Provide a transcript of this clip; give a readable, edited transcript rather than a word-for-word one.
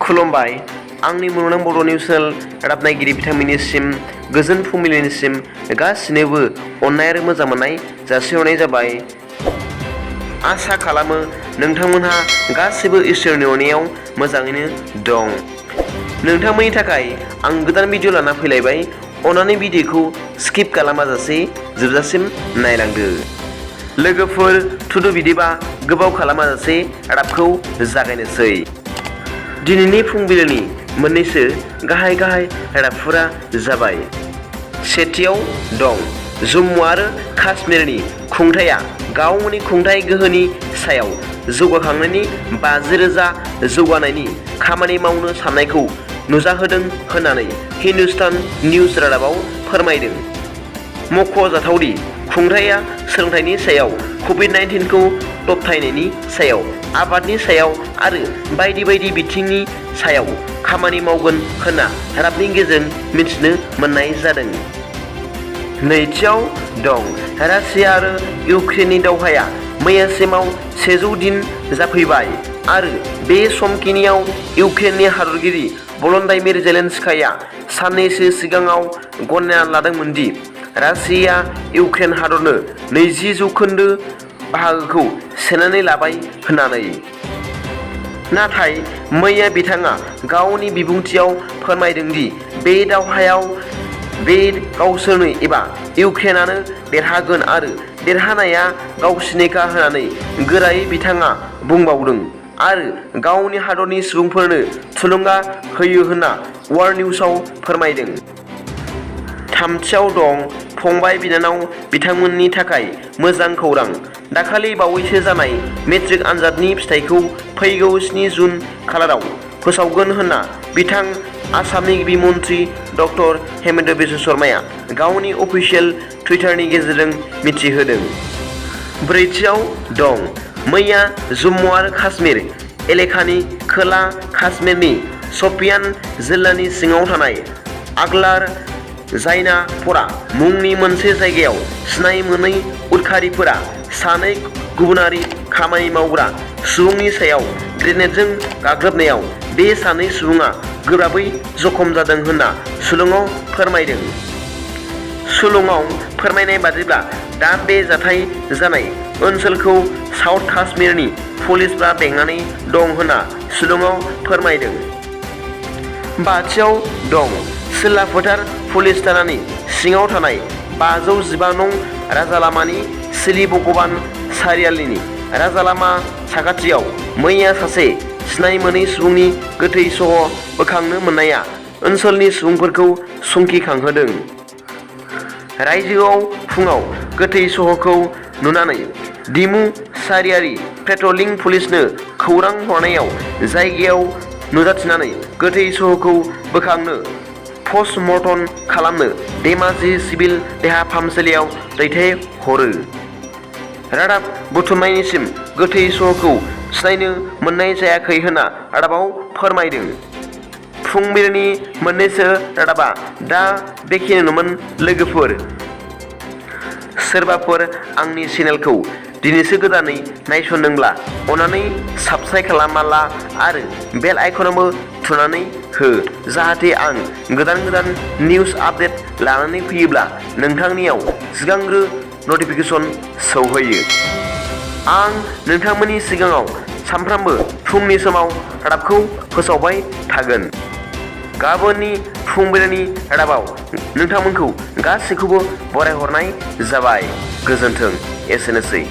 खुलुमबाय आंनि मुलुगनां बड' निउस चेनेल रादाब नायगिरि बिथांमोननिसिम गोजोन फुंबिलिनिसिम गासिनोबो अननाय आरो मोजां मोननाय जासिहरनाय जाबाय। आसा खालामो नोंथांमोनहा गासैबो इसोरनि अननायाव मोजाङैनो दं। नोंथांमोननि थाखाय आं गोदान भिडिअ लाना फैलायबाय। अन्नानै भिडिअखौ स्किप खालामाजासे जोबजासिम नायलांदो। लोगोफोर थुदो बिदिबा गोबाव खालामाजासे रादाबखौ जागायनोसै। दिनैनि फुंबिलिनि मोननैसो गाहाय रादाबफोरा जाबाय। सेथियाव दं जम्मु आरो काश्मीरनि खुंथाया गावनि खुंथाय गोहोनि सायाव जौगाखांनायनि 50,000 जौगानायनि खामानि मावनो साननायखौ नुजाहोदों होननानै हिन्दुस्तान निउज रादाबाव फोरमायदों। मख'जाथावदि खुंथाया सोलोंथाइनि सायाव, कभिड-19 खौ दबथायनायनि सायाव, आबादनि सायाव आरो बायदि बिथिंनि सायाव खामानि मावगोन होनना रादाबनि गेजेरजों मिथिनो मोननाय जादों। नैथियाव दं रासिया आरो इउक्रेननि दावहाया मैयासिमाव 100 दिन जाफैबाय आरो बे समखिनियाव इउक्रेननि हादरगिरि भल'दिमिर जेलेनस्कीया साननैसो सिगाङाव गनायना लादोंमोन दि रासिया इउक्रेन हादरनो 20% बाहागोखौ सेनानै लाबाय होननानै। नाथाय मैया बिथाङा गावनि बिबुंथियाव फोरमायदों दि बे दावहायाव गावसोरनो एबा इउक्रेनानो देरहागोन आरो देरहानाया गावसिनिखा होननानै गोरायै बिथाङा बुंबावदों आरो गावनि हादरनि सुबुंफोरनो थुलुंगा होयो होनना वार निउजआव फोरमायदों। थामथियाव दं फंबाय बिनानाव बिथांमोननि थाखाय मोजां खौरां। दाखालि बावैसो जानाय मेट्रिक आनजादनि फिथाइखौ फैगौ 7 जुन खालाराव फोसावगोन होनना बिथां आसामनि गिबि मन्थ्रि डक्टर हेमन्त बिश्व शर्माया गावनि अफिसियेल टुइटारनि गेजेरजों मिथिहोदों। ब्रैथियाव दं मैया जम्मु आरो काश्मीर एलेकानि खोला काश्मीरनि शपियान जिल्लानि सिङाव थानाय आगलार जायनापरा मुंनि मोनसे जायगायाव सिनाय मोनै उदखारिफोरा सानै गुबुनारि खामानि मावग्रा सुबुंनि सायाव ग्रेनेडजों गाग्लोबनायाव बे सानै सुबुङा गोब्राबै जखम जादों होनना सुलुङाव फोरमायदों। सुलुङाव फोरमायनाय बादिब्ला दा बे जाथाय जानाय ओनसोलखौ साउथ काश्मीरनि पुलिसफ्रा बेंनानै दं होनना सुलुङाव फोरमायदों। बाथियाव दं सिला फोथार पुलिस थानानि सिङाव थानाय 515 नं राजालामानि सिलि भगबान सारियालिनि राजालामा साखाथियाव मैया सासे सिनाय मोनै सुबुंनि गोथै सह बोखांनो मोननाया ओनसोलनि सुबुंफोरखौ संखिखांहोदों। रायजोआव फुङाव गोथै सहखौ नुनानै दिमु सारियारि पेट्रलिं पुलिसनो खौरां हरनायाव जायगायाव नुजाथिनानै गोथै सहखौ बोखांनो पस्टमर्टम खालामनो धेमाजि सिभिल देहा फाहामसालियाव दैथायहरो। रादाब बुथुमनायनिसिम गोथै सहखौ सिनायनो मोननाय जायाखै होनना रादाबाव फोरमायदों। फुंबिलिनि मोननैसो रादाबा दा बेखिनियानोमोन लोगोफोर। सोरबाफोर आंनि चेनेलखौ दिनैसो गोदानै नायसनदोंब्ला अन्नानै साबस्क्राइब खालामना आरो बेल आइकनावबो थुनानै हो, जाहाथे आं गोदान निउस आपडेट लानानै फैयोब्ला नोंथांनियाव सिगांग्रो नटिफिकेसन सौहैयो। आं नोंथांमोननि सिगाङाव सानफ्रामबो फुंनि समाव रादाबखौ फोसावबाय थागोन। गाबोननि फुंबिलिनि रादाबाव नोंथांमोनखौ गासैखौबो बरायहरनाय जाबाय। गोजोन्थों। एसेनोसै।